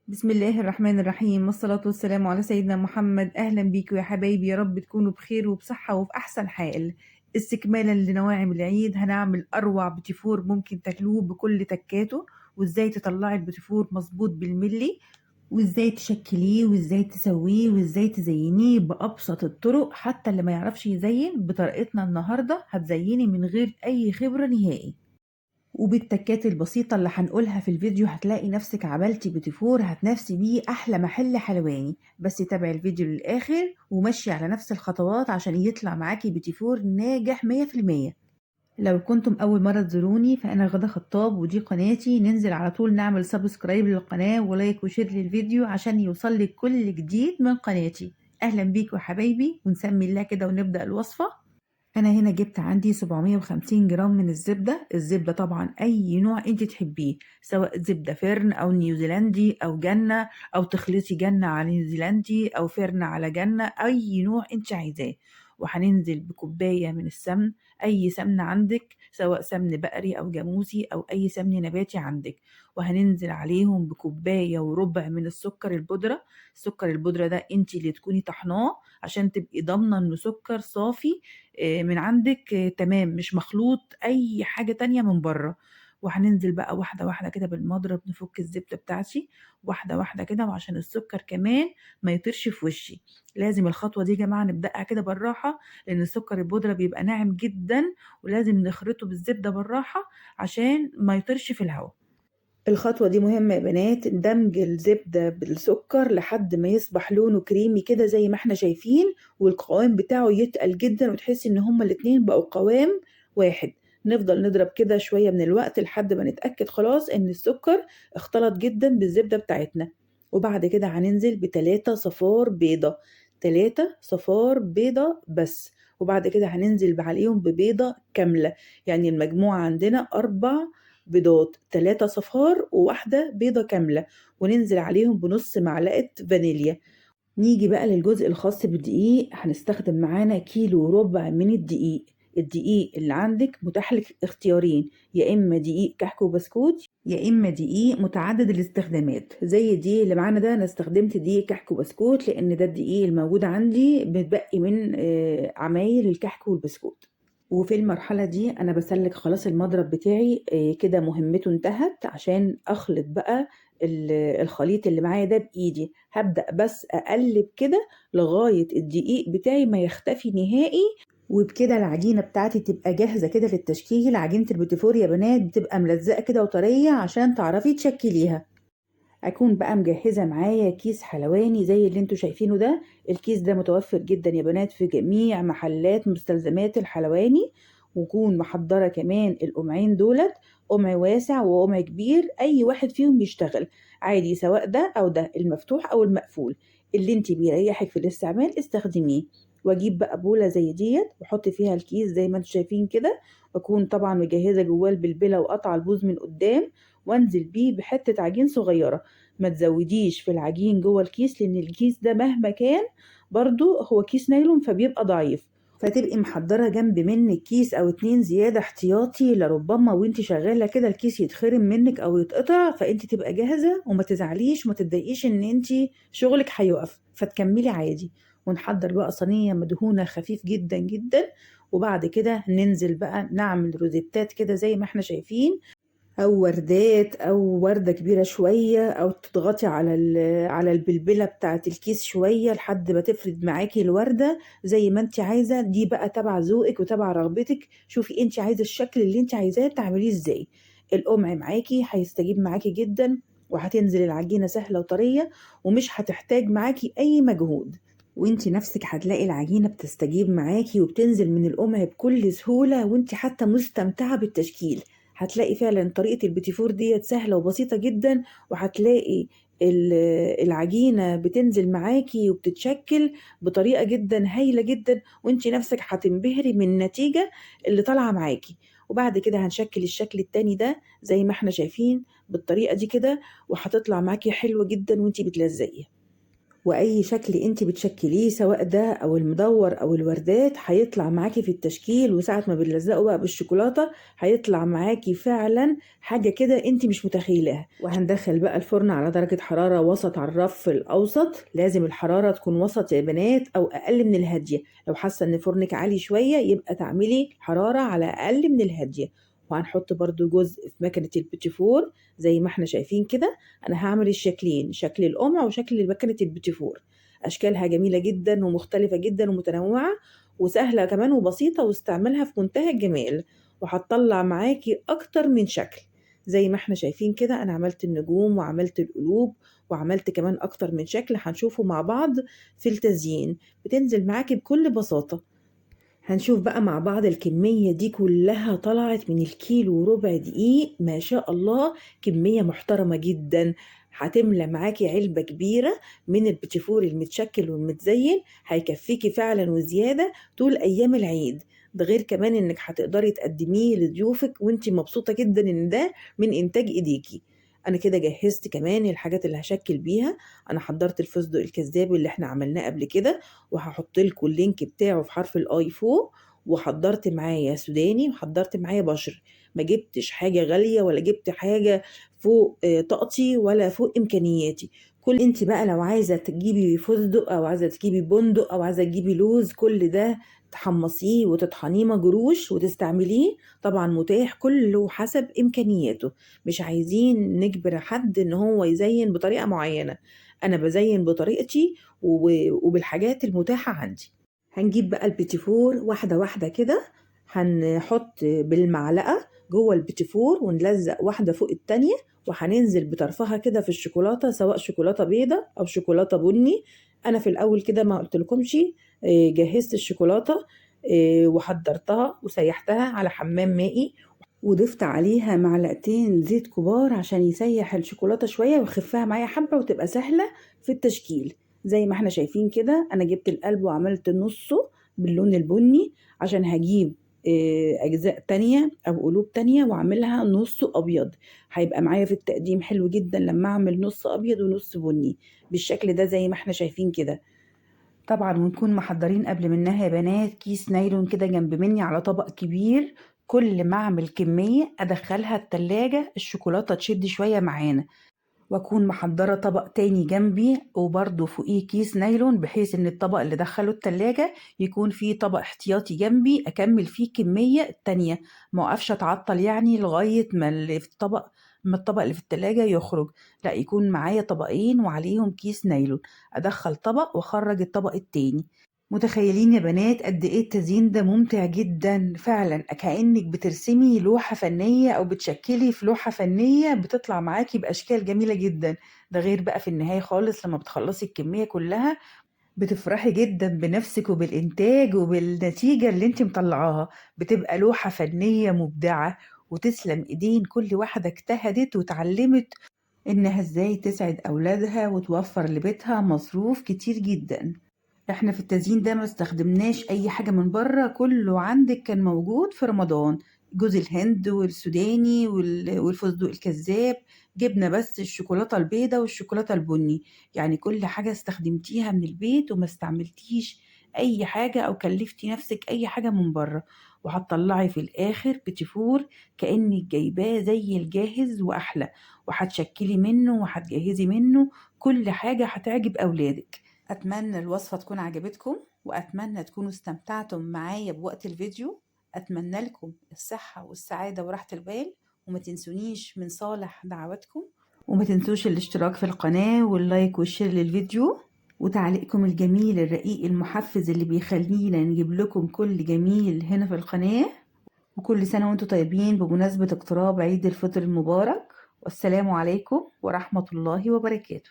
بسم الله الرحمن الرحيم، والصلاة والسلام على سيدنا محمد. أهلا بيكم يا حبايبي، يا رب تكونوا بخير وبصحة وفي أحسن حال. استكمالا لنواعم العيد هنعمل أروع بوتيفور ممكن تاكلوه بكل تكاته، وإزاي تطلعي البوتيفور مظبوط بالملي، وإزاي تشكليه وإزاي تسويه وإزاي تزينيه بأبسط الطرق. حتى اللي ما يعرفش يزين بطريقتنا النهاردة هتزيني من غير أي خبرة نهائي، وبالتكات البسيطة اللي هنقولها في الفيديو هتلاقي نفسك عملتي بوتيفور هتنافسي بيه أحلى محل حلواني. بس تابعي الفيديو للآخر ومشي على نفس الخطوات عشان يطلع معاكي بوتيفور ناجح 100%. لو كنتم أول مرة تزوروني فأنا غادة خطاب ودي قناتي، ننزل على طول نعمل subscribe للقناة و like و share للفيديو عشان يوصلك كل جديد من قناتي. أهلا بيكم يا حبايبي، ونسمي الله كده ونبدأ الوصفة. أنا هنا جبت عندي 750 جرام من الزبدة. الزبدة طبعا أي نوع أنت تحبيه، سواء زبدة فرن أو نيوزيلندي أو جنة، أو تخلطي جنة على نيوزيلندي أو فرن على جنة، أي نوع أنت عايزاه. وهننزل بكوباية من السمن، أي سمن عندك، سواء سمن بقري أو جاموسي أو أي سمن نباتي عندك. وهننزل عليهم بكوباية وربع من السكر البودرة. السكر البودرة ده انت اللي تكوني طحناه عشان تبقي ضامنة انه سكر صافي من عندك، تمام، مش مخلوط أي حاجة تانية من بره. وهننزل بقى واحدة واحدة كده بالمضرب نفك الزبدة بتاعتي واحدة واحدة كده، وعشان السكر كمان ما يطيرش في وشي لازم الخطوة دي يا جماعة نبدأها كده بالراحة، لأن السكر البودرة بيبقى ناعم جدا ولازم نخرطه بالزبدة بالراحة عشان ما يطيرش في الهواء. الخطوة دي مهمة يا بنات، دمج الزبدة بالسكر لحد ما يصبح لونه كريمي كده زي ما احنا شايفين، والقوام بتاعه يتقل جدا وتحسي ان هما الاتنين بقوا قوام واحد. نفضل نضرب كده شوية من الوقت لحد ما نتأكد خلاص ان السكر اختلط جدا بالزبدة بتاعتنا. وبعد كده هننزل ب3 صفار بيضة، 3 صفار بيضة بس. وبعد كده هننزل عليهم ببيضة كاملة، يعني المجموعة عندنا 4 بيضات، 3 صفار وواحدة بيضة كاملة، وننزل عليهم بنص معلقة فانيليا. نيجي بقى للجزء الخاص بالدقيق. هنستخدم معانا كيلو وربع من الدقيق. الدقيق اللي عندك متاح لك اختيارين، يا اما دقيق كحك وبسكوت يا اما دقيق متعدد الاستخدامات. زي الدقيق اللي معانا ده انا استخدمت دقيق كحك وبسكوت لان ده الدقيق الموجود عندي متبقي من عمايل الكحك والبسكوت. وفي المرحلة دي أنا بسلك خلاص المضرب بتاعي كده مهمته انتهت، عشان أخلط بقى الخليط اللي معايا ده بإيدي. هبدأ بس أقلب كده لغاية الدقيق بتاعي ما يختفي نهائي، وبكده العجينة بتاعتي تبقى جاهزة كده للتشكيل. عجينة البوتيفور يا بنات بتبقى ملزقة كده وطرية عشان تعرفي تشكليها. أكون بقى مجهزة معايا كيس حلواني زي اللي انتوا شايفينه ده. الكيس ده متوفر جدا يا بنات في جميع محلات مستلزمات الحلواني. وكون محضرة كمان القمعين دولت، قمع واسع وقمع كبير، أي واحد فيهم بيشتغل عادي، سواء ده أو ده، المفتوح أو المقفول، اللي انت بيريحك في الاستعمال استخدميه. واجيب بقى بولة زي ديت واحط فيها الكيس زي ما انتوا شايفين كده، واكون طبعا مجهزة جواه البلبلة وقطع البوز من قدام، وانزل بيه بحتة عجين صغيرة. ما تزوديش في العجين جوه الكيس لان الكيس ده مهما كان برضو هو كيس نايلون فبيبقى ضعيف، فتبقي محضرة جنب منك كيس او 2 زيادة احتياطي، لربما وانت شغالة كده الكيس يتخرم منك او يتقطع، فانت تبقى جاهزة وما تزعليش وما تتضايقيش ان انت شغلك هيقف، فتكملي عادي. ونحضر بقى صينية مدهونة خفيف جدا جدا، وبعد كده ننزل بقى نعمل روزيتات كده زي ما احنا شايفين، او وردات او وردة كبيرة شوية، او تضغطي على البلبلة بتاعة الكيس شوية لحد ما تفرد معاكي الوردة زي ما انت عايزة. دي بقى تبع ذوقك وتبع رغبتك، شوفي انت عايزة الشكل اللي انت عايزاه تعمليه ازاي. القمع معاكي هيستجيب معاكي جدا، وهتنزل العجينة سهلة وطرية ومش هتحتاج معاكي اي مجهود، وانت نفسك هتلاقي العجينة بتستجيب معاكي وبتنزل من القمع بكل سهولة، وانت حتى مستمتعة بالتشكيل. هتلاقي فعلا طريقة البوتيفور ديت سهلة وبسيطة جدا، وهتلاقي العجينة بتنزل معاكي وبتتشكل بطريقة جدا هايلة جدا، وانت نفسك هتنبهري من النتيجة اللي طالعة معاكي. وبعد كده هنشكل الشكل التاني ده زي ما احنا شايفين بالطريقة دي كده، وهتطلع معاكي حلوة جدا وانت بتلزقيها. واي شكل انت بتشكليه سواء ده او المدور او الوردات هيطلع معاكي في التشكيل، وساعة ما بنلزقه بقى بالشوكولاتة هيطلع معاكي فعلا حاجة كده انت مش متخيلها. وهندخل بقى الفرن على درجة حرارة وسط على الرف الاوسط، لازم الحرارة تكون وسط يا بنات او اقل من الهادية. لو حاسة ان فرنك عالي شوية يبقى تعملي حرارة على اقل من الهادية. وهنحط برضو جزء في مكنة البيتيفور زي ما احنا شايفين كده. انا هعمل الشكلين، شكل القمع وشكل مكنة البيتيفور. اشكالها جميلة جدا ومختلفة جدا ومتنوعة وسهلة كمان وبسيطة، واستعملها في منتهى الجمال، وهتطلع معاكي اكتر من شكل زي ما احنا شايفين كده. انا عملت النجوم وعملت القلوب وعملت كمان اكتر من شكل هنشوفه مع بعض في التزيين. بتنزل معاكي بكل بساطة. هنشوف بقى مع بعض الكمية دي كلها طلعت من الكيلو وربع دقيق، ما شاء الله كمية محترمة جدا، هتملى معاكي علبة كبيرة من البيتيفور المتشكل والمتزين، هيكفيكي فعلا وزيادة طول أيام العيد. ده غير كمان انك هتقدري تقدميه لضيوفك وانتي مبسوطة جدا ان ده من انتاج ايديكي. انا كده جهزت كمان الحاجات اللي هشكل بيها. انا حضرت الفستق الكذاب اللي احنا عملناه قبل كده، وهحط لكم ال link بتاعه في حرف ال i فوق. وحضرت معايا سوداني وحضرت معايا بشر، ما جبتش حاجة غالية ولا جبت حاجة فوق طاقتي ولا فوق امكانياتي. كل انت بقى لو عايزة تجيبي فستق او عايزة تجيبي بندق او عايزة تجيبي لوز، كل ده تحمصيه وتطحنيه مجروش وتستعمليه، طبعا متاح كله حسب امكانياته. مش عايزين نجبر حد ان هو يزين بطريقة معينة، انا بزين بطريقتي وبالحاجات المتاحة عندي. هنجيب بقى البيتيفور واحدة واحدة كده، هنحط بالمعلقة جوه البيتيفور ونلزق واحدة فوق التانية، وهننزل بطرفها كده في الشوكولاتة، سواء شوكولاتة بيضة أو شوكولاتة بني. أنا في الأول كده ما قلتلكمش، جهزت الشوكولاتة وحضرتها وسيحتها على حمام مائي، وضفت عليها معلقتين زيت كبار عشان يسيح الشوكولاتة شوية ويخفها معايا حبة وتبقى سهلة في التشكيل. زي ما احنا شايفين كده أنا جبت القلب وعملت نصه باللون البني عشان هجيب أجزاء تانية أو قلوب تانية وأعملها نص أبيض، هيبقى معايا في التقديم حلو جدا لما أعمل نص أبيض ونص بني بالشكل ده زي ما احنا شايفين كده. طبعا ونكون محضرين قبل منها يا بنات كيس نايلون كده جنب مني على طبق كبير، كل ما أعمل كمية أدخلها التلاجة الشوكولاتة تشد شوية معانا، واكون محضرة طبق تاني جنبي وبرده فوقيه كيس نايلون، بحيث ان الطبق اللي دخله التلاجة يكون فيه طبق احتياطي جنبي اكمل فيه كمية التانية، ما اقفش اتعطل يعني لغاية ما اللي في الطبق، ما الطبق اللي في التلاجة يخرج، لا يكون معايا طبقين وعليهم كيس نايلون، ادخل طبق واخرج الطبق التاني. متخيلين يا بنات قد ايه التزيين ده ممتع جدا فعلا، كأنك بترسمي لوحة فنية او بتشكلي في لوحة فنية، بتطلع معاكي باشكال جميلة جدا. ده غير بقى في النهاية خالص لما بتخلصي الكمية كلها بتفرحي جدا بنفسك وبالانتاج وبالنتيجة اللي انت مطلعاها، بتبقى لوحة فنية مبدعة. وتسلم ايدين كل واحدة اجتهدت وتعلمت انها ازاي تسعد اولادها وتوفر لبيتها مصروف كتير جدا. احنا في التزيين ده ما استخدمناش اي حاجة من بره، كله عندك كان موجود في رمضان، جوز الهند والسوداني والفستق الكذاب، جبنا بس الشوكولاتة البيضة والشوكولاتة البني، يعني كل حاجة استخدمتيها من البيت وما استعملتيش اي حاجة او كلفتي نفسك اي حاجة من بره. وهتطلعي في الاخر بتيفور كأنك جايباه زي الجاهز واحلى، وهتشكلي منه وهتجهزي منه كل حاجة هتعجب اولادك. أتمنى الوصفة تكون عجبتكم، وأتمنى تكونوا استمتعتم معايا بوقت الفيديو. أتمنى لكم الصحة والسعادة وراحة البال، وما تنسونيش من صالح دعواتكم، وما تنسوش الاشتراك في القناة وال like وال share للفيديو، وتعليقكم الجميل الرقيق المحفز اللي بيخلينا نجيب لكم كل جميل هنا في القناة. وكل سنة وانتم طيبين بمناسبة اقتراب عيد الفطر المبارك، والسلام عليكم ورحمة الله وبركاته.